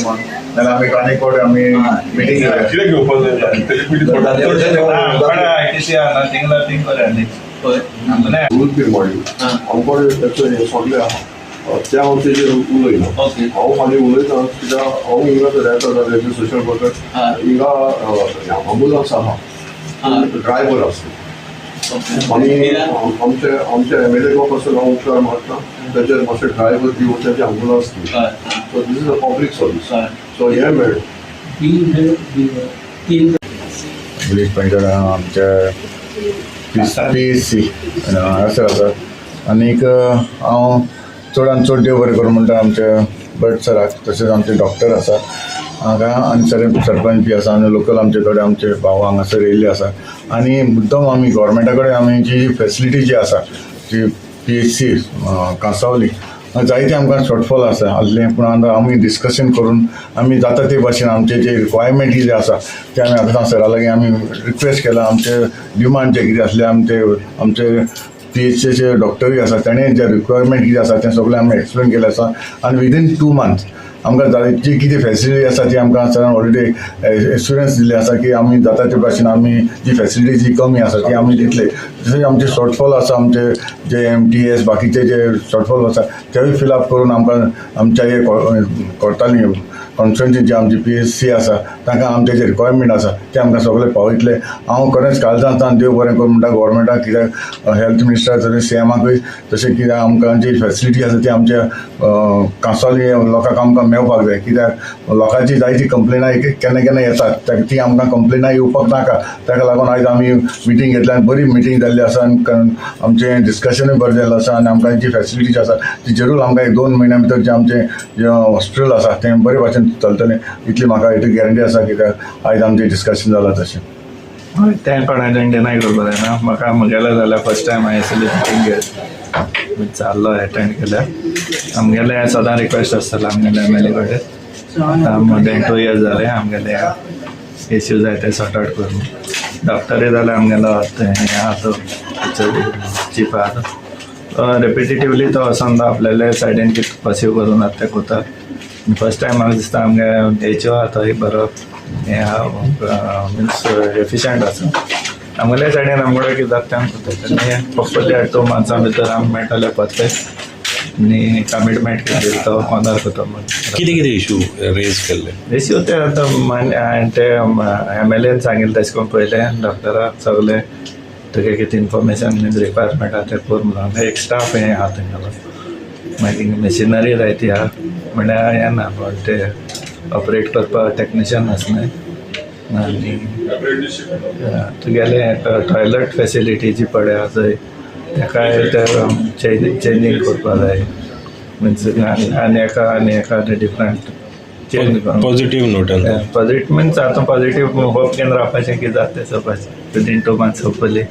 नाल्यार आमी आनी कोण आमी मिटींग घेवया. कितें घेवपाक जाय तेली? आयटीसी आहा थिंग थिंग करूया न्ही. पळय. आमकां रूल निर्माण आमकां तेचो हें सगळें आहा, तें हांव तेजेर उलयना. हांव फाल्यां उलयता, कित्याक हांव हिंगा रेता जाल्यार सोशल वर्कर हिंगा अँबुलन्स आहा, ड्रायव्हर आसता आनी आमचे आमच्या एम एल ए पासून हांव उपकार मागता, तेचेर मातशें ड्रायव्हर दिवन तेजे ambulance the. So this is a public service. So हें मेळ्ळें. तीन पुलीस पंचड आमच्या पी एस सी हांगासर आसा. आनीक हांव चडान चड देव बरें करूं म्हणटा आमच्या भट सराक, तशेंच आमचे डॉक्टर आसा हांगा आनी सरपंच बी आसा आनी लोकल आमचे थोडे आमचे भाव हांगासर येयल्ले आसा. आनी मुद्दम आमी गोवोरमेंटा कडेन आमी जी फेसिलिटी जी आसा G P H C Cansaulim, जायते आमकां शॉर्टफॉल आसा आहलें, पूण आतां आमी डिस्कशन करून आमी जाता ते भाशेन आमचे जे रिक्वायरमेंट कितें आसा ते आमी आतां सरा लागीं आमी रिक्वेस्ट केला. आमचे डिमांड जे कितें आसले, आमचे आमचे पी एच सीचे डॉक्टरूय आसा, तेणें जे रिक्वायरमेंट कितें आसा तें सगळें आमी एक्सप्लेन केलें आसा. आनी विदीन 2 मंथ्स आमकां जाय जी कितें फेसिलिटी आसा ती आमकां सरान ऑलरेडी एश्युरन्स दिल्ली आसा की आमी जाता ते भाशेन आमी जी फेसिलिटी जी कमी आसा ती आमी दितले. तशेंच आमचे शॉर्टफॉल आसा, आमचे जे एम टी एस बाकीचे जे शॉर्टफॉल आसा तेवूय फिलअप करून आमकां आमच्या हे करताली कॉन्स्टिट्युएन्सी जी आमची पी एच सी आसा, तांकां आमचे जे रिक्वायरमेंट आसा ते आमकां सगळे पावयतले. हांव खरेंच काळजांतल्यान देव बरें करूं म्हणटा गोवोरमेंटाक, कित्याक हेल्थ मिनिस्टर तशें सी एमाकूय तशें, कित्याक आमकां जी फेसिलिटी आसा ती आमच्या कांसावली लोकांक आमकां मेळपाक जाय. कित्याक लोकांची जायती कंप्लेनां एक केन्ना केन्ना येतात, ती आमकां कंप्लेनां येवपाक नाका. ताका लागून आयज आमी मिटींग घेतली आनी बरी मिटींग जाल्ली आसा आनी आमचें डिस्कशनूय बरें जाल्लें आसा. आनी आमकां जी फेसिलिटीज आसा ती जरूर आमकां एक 2 म्हयन्या भितर जें आमचें जें हॉस्पिटल आसा तें बरे भाशेन चलतलें, इतली म्हाका इतली गॅरंटी आसा, कित्याक आयज आमचें डिस्कशन जालां तशें. हय, तें कोणाच्यान डिनाय करपाक जायना. म्हाका म्हगेलें जाल्यार फर्स्ट टायम हांवें असली मिटींग विचारलो, एटेंड केल्या. आमगेलें सदां रिक्वेस्ट आसतालें आमगेले एम एल ए कडेन. आतां मोर दॅन 2 इयर्स जाले, आमगेले इश्यू जाय ते सॉर्ट आउट करून. डॉक्टरूय जाल्यार आमगेलो हें आहा, तो चीफ आहा, तो रिपिटेटिवली तो वचोन तो आपल्याले सायडीन कितें पर्स्यू करून आतां तें करता. फर्स्ट टायम म्हाका दिसता आमगे एच ओ आहा तोय बरो हें आहा, मिन्स एफिशंट आसा. आमगेले सायडीन आमगेले कितें जाता तें आमी करता आनी होपफुली 2 मंथ्सां भितर आमकां मेळटलें परफेक्ट आनी कमिटमेंट कितें तो ऑनर करता म्हणून. कितें कितें इशू रेज केल्ले? इश्यू ते आतां हांवें ते एम एल एन सांगिल्लें तशें करून पयलें डॉक्टराक सगलें तुगे कितें इन्फॉर्मेशन मिन्स रिक्वायरमेंट आहा तें कर म्हणून. एक स्टाफ हें आहा तेंगेलो, मागीर मशिनरी जायती आहा, म्हणल्यार हें ना, पण ते ऑपरेट करपाक टॅक्निशियन आसनाय. आनी तुगेलें टॉयलट फेसिलिटी जी पळय आहा थंय, तेकाय ते चेंजींग करपा जाय, मिन्स आनी एका डिफरंट चेंज करून. पॉझिटिव्ह नोटान. पॉझिटिव्ह मिन्स आतां पॉझिटिव्ह होप घेवन रावपाचें की जाता तें चोवपाचें. Within 2 months hopefully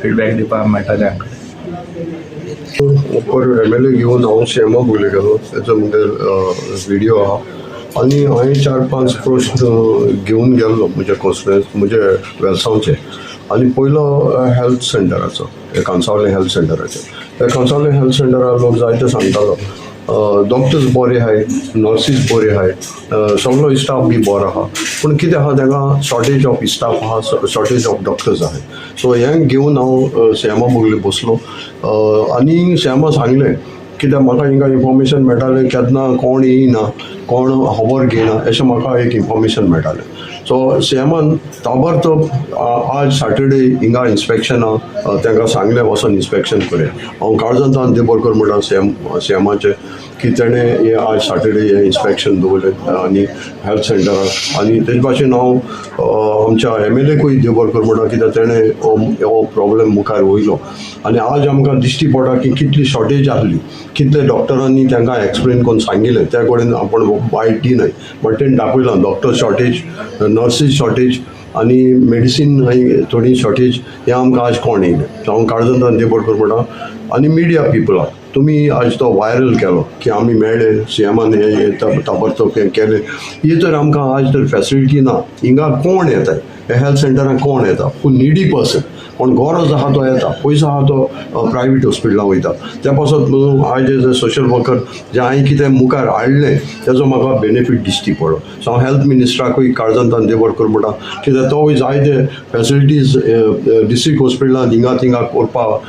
feedback दिवपाक मेळटलें आमकां. पर एम एल ए घेवन हांव सी एमाक उलय गेलो, तेचो मुगे विडियो आहा. आनी हांवें चार पांच प्रश्न घेवन गेल्लो म्हज्या कॉन्स्टिट्युएन्स, म्हजे वेलसांवचे. आनी पयलो हेल्थ सेंटराचो, कांसावले हेल्थ सेंटराचो. त्या कांसावले हेल्थ सेंटरार लोक जायते सांगतालो, डॉक्टर्स बरे आहाय, नर्सीस बरे आहाय, सगलो स्टाफ बी बरो आहा, पूण कितें आहा, तांकां शॉर्टेज ऑफ स्टाफ आहा, शॉर्टेज ऑफ डॉक्टर्स आहाय. सो हें घेवन हांव सी एमा बगले बसलो आनी सी एमा सांगलें, कित्याक म्हाका हिंगा इन्फॉर्मेशन मेळटालें, केन्ना कोण येयना, कोण खबर घेयना, अशें म्हाका एक इन्फॉर्मेशन मेळटालें. सो सी एमान ताबडतोब आज सॅटर्डे हिंगा इन्स्पेक्शन आहा, तांकां सांगलें वचोन इन्स्पेक्शन करया. हांव काळजांतल्यान देव बरो कर म्हणटा सी एमाचें की तेणें हें आज सॅटर्डे हें इन्स्पेक्शन दवरलें आनी हेल्थ सेंटराक. आनी तेजे भाशेन हांव आमच्या एम एल एकूय देव बरो कर म्हणटा, कित्याक तेणें हो हो प्रॉब्लेम मुखार वयलो आनी आज आमकां दिश्टी पडटा की कितली शॉर्टेज आहली, कितले डॉक्टरांनी तांकां एक्सप्लेन करून सांगिल्लें. त्या कडेन आपूण बायट दिनाय, बट तेणें दाखयलां डॉक्टर शॉर्टेज, नर्सीस शॉर्टेज आनी मेडिसीन थोडी शॉर्टेज, हें आमकां आज कोण येयलें. सो हांव काळजांतल्यान देव बरो कर म्हणटा. आनी मिडिया पिपलाक तुमी तुमी आज तो व्हायरल केलो की आमी मेळ्ळे सीएमान, हे ताबडतोब हें केलें. ही तर आमकां आज तर फॅसिलिटी ना. हिंगा कोण येता? हे हेल्थ सेंटरान कोण येता? पूण निडी पर्सन, कोण गरज आहा तो येता, पयसो आहा तो प्रायवेट हॉस्पिटलां वयता. त्या पासत म्हणून आयज एज अ सोशल वर्कर जें हांवें कितें मुखार हाडलें, तेजो म्हाका बेनिफीट दिश्टी पडलो. सो हांव हेल्थ मिनिस्टराकूय काळजांतल्यान देव बरें करूं म्हणटा, कित्याक तोवूय जायते फॅसिलिटीज डिस्ट्रिक्ट हॉस्पिटलांत हिंगा थिंगा करपाक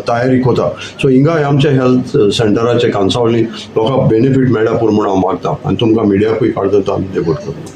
तयारी करता. सो हिंगा आमच्या हेल्थ सेंटराचे कांसावली लोकांक बेनिफीट मेळ्ळ्या पुरो म्हूण हांव मागता आनी तुमकां मिडियाकूय काळजांतल्यान देव बरें करूं.